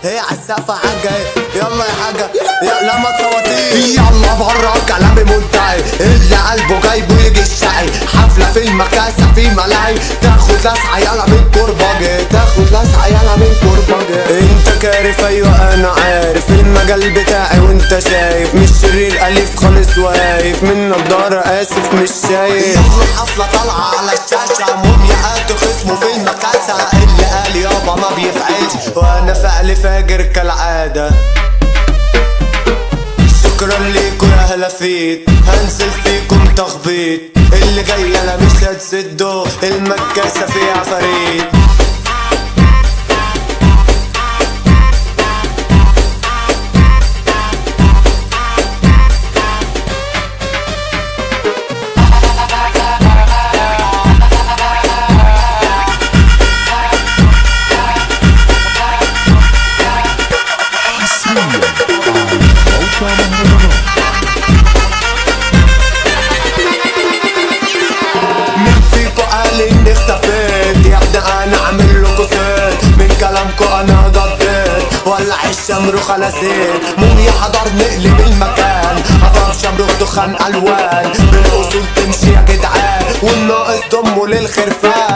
هي عالسقفة حاجة، يلا يا حاجة، لا ما تصوتيش، يلا بره كلامي منتهي، اللي قلبه جايبه يجي الشقي، حفلة في المكاسة في ملاهي، تاخد لسعة يلا من كرباجي، تاخد لسعة يلا من كرباجي. انت كارف ايوه انا عارف المجال بتاعي وانت شايف، مش شرير اليف خالص وهايف، من نضارة اسف مش شايف. يلا حفلة طالعة على الشاشة، موميا قاتل خصمه في المكاسة، اللي قال يابا ما بيفعلش، وانا فعل فاجر كالعادة. شكرا ليكم يا هلافيت، هنزل فيكم تخبيط، اللي جاي انا مش هتسده، المكاسة فيها عفاريت. حصريا على موقع مهرجانات. مين فيكو قال اني اختفيت؟ يا ابني انا عامل لكو صيت، من كلامكو انا ضديت، ولع الشمروخ انا زيت، موميا حضر نقلب المكان، هضرب شمروخ دخان الوان، بالاصول تمشي يا جدعان، والناقص ضمه للخرفان.